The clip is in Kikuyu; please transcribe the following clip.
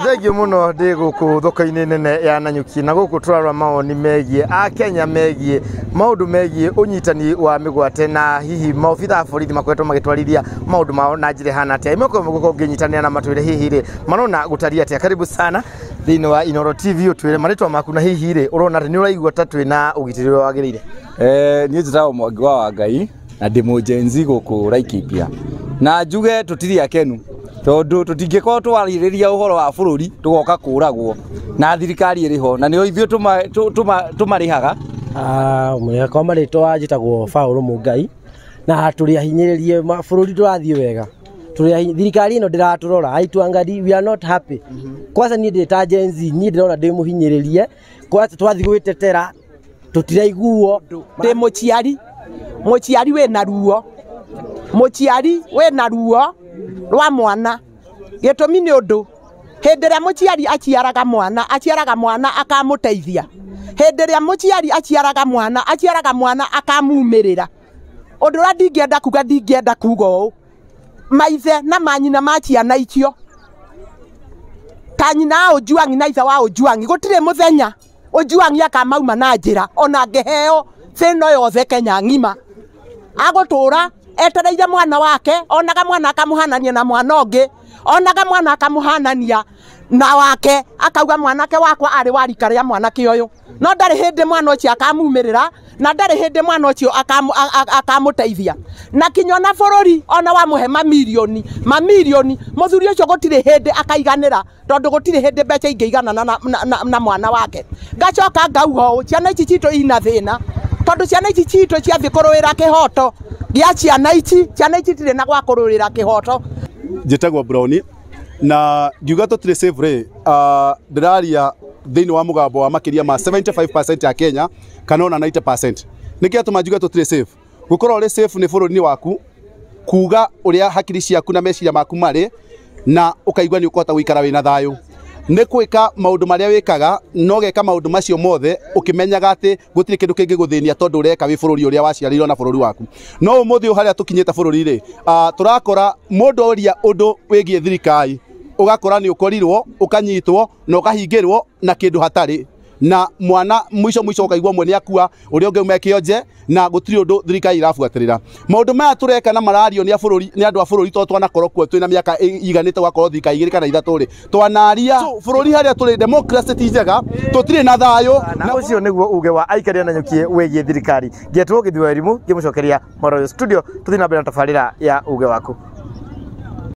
Thengiũ mũno. Ndĩ gũkũ thoko-inĩ nene ya Nanyuki na gũkũ tũrarora mawoni megiĩ a Kenya megiĩ maũndũ megiĩ ũnyitani wa mĩgwate na hihi maobitha a borithi makoretwo magĩtwarithia maũndũ mao na njĩra ĩhana atĩa. Ĩmwe kwa ĩmwe gũkorwo ngĩnyitanĩra na matwĩre hihi rĩ marona gũtariĩ atĩa. Karibu sana thĩinĩ wa Inoro TV, ũtwĩre marĩtwa maku na hihi rĩ ũrona atĩ nĩ ũraigua ta twĩna ũgitĩri ũrĩa wagĩrĩire. Niĩ njĩtagwo Mwangi wa Wangai na ndĩ mũjenzi gũkũ Laikipia, na njuge tũtirĩ akenu tondũ tũtingĩkorwo twarĩrĩria ũhoro wa bũrũri tũgoka kũragwo na thirikari ĩrĩ ho na nĩo ithuĩ tũmarĩhaga. Kwa marĩtwa njĩtagwo Paũlũ Mũngai na tũrĩ ahinyĩrĩrie, bũrũri ndũrathiĩ wega. Thirikari ĩno ndĩratũrora, haituangalii, we are not happy. Kwanza niĩ ndĩ ta Gen Z, niĩ ndĩrona ndĩ mũhinyĩrĩrie. Kwanza twathiĩ gwĩtetera tũtiraiguo. Ndĩ mũciari, mũciari wĩna ruo, mũciari wĩna ruo rwa mwana. Gĩtũmi nĩ ũndũ hĩndĩ ĩrĩa mũciari aciaraga mwana, aciaraga mwana akamũteithia. Hĩndĩ ĩrĩa mũciari aciaraga mwana, aciaraga mwana akamumĩrĩra. Ũndũ ũrĩa ndingĩenda kuga, ndingĩenda kuga ũũ, maithe na manyina ma ciana icio, ta nyina wa Ojwang na ithe wa Ojwang, gũtirĩ mũthenya Ojwang akamauma na njĩra ona angĩheo thĩ yothe Kenya ng'ima. Agũtũra etereire mwana wake, onaga mwana akamũhanania na mwana ũngĩ, onaga mwana akamũhanania na wake, akauga mwanake wakwa arĩ wa rika rĩa mwanake ũyũ, no ndarĩ hĩndĩ mwana ũcio akamumĩrĩra na ndarĩ hĩndĩ mwana ũcio akamũteithia. Na kinya ona bũrũri ona wamũhe mamirioni mamirioni, mũthuri ũcio gũtirĩ hĩndĩ akaiganĩra, tondũ gũtirĩ hĩndĩ mbeca ingĩiganana na mwana wake. Ngacoka ngauga ũũ, ciana ici citũ ina thĩna, tondũ ciana ici citũ ciathiĩ kũrũĩra kĩhoto gĩa ciana ici, ciana ici itirĩ na gwa kũrũĩra kĩhoto. Njĩtagwo Brownie na ngiuga tũtirĩ safe rĩ, ndĩraria thĩinĩ wa mũgambo wa makĩria ma 75% ya Kenya kana ona 90%. Nĩkĩ atũma njuge tũtirĩ safe? Gũkorwo ũrĩ safe nĩ bũrũri-inĩ waku kuga ũrĩa hakiri ciaku na meciria maku marĩ na ũkaigua nĩ ũkũhota gũikara wĩna thayũ, nĩ gwĩka maũndũ marĩa wĩkaga na ũgeka maũndũ macio mothe ũkĩmenyaga atĩ gũtirĩ kĩndũ kĩngĩgũthĩnia tondũ ũreka wĩ bũrũri ũrĩa waciarĩirwo na bũrũri waku. No ũmũthĩ ũyũ harĩa tũkinyĩte bũrũri rĩ, tũrakora mũndũ oria ũndũ wĩgiĩ thirikari, ũgakora nĩ ũkorirwo ũkanyitwo na ũkahingĩrwo na kĩndũ hatarĩ na mwana, mwisho mwisho ũkaigua ũmwe nĩ akua, ũrĩa ũngĩ auma kĩonje na gũtirĩ ũndũ thirikari irabuatĩrĩra. Maũndũ maya tũreka na marario nĩ a bũrũri, nĩ andũ a bũrũri, tondũ twanakorwo kuo twĩna mĩaka iganĩte gwakorwo thirikari 2 kana 3 rĩ, twanaria. So, bũrũri harĩa tũrĩ, democracy ti njega, tũtirĩ na thayũ. Na ũcio nĩguo uge wa aikari a Nanyuki wĩgiĩ thirikari. Ngetwo Gĩthuo Elimu ngĩmũcokeria Moroyo studio, tũthiĩ na mbere na tabarĩra ya uge waku.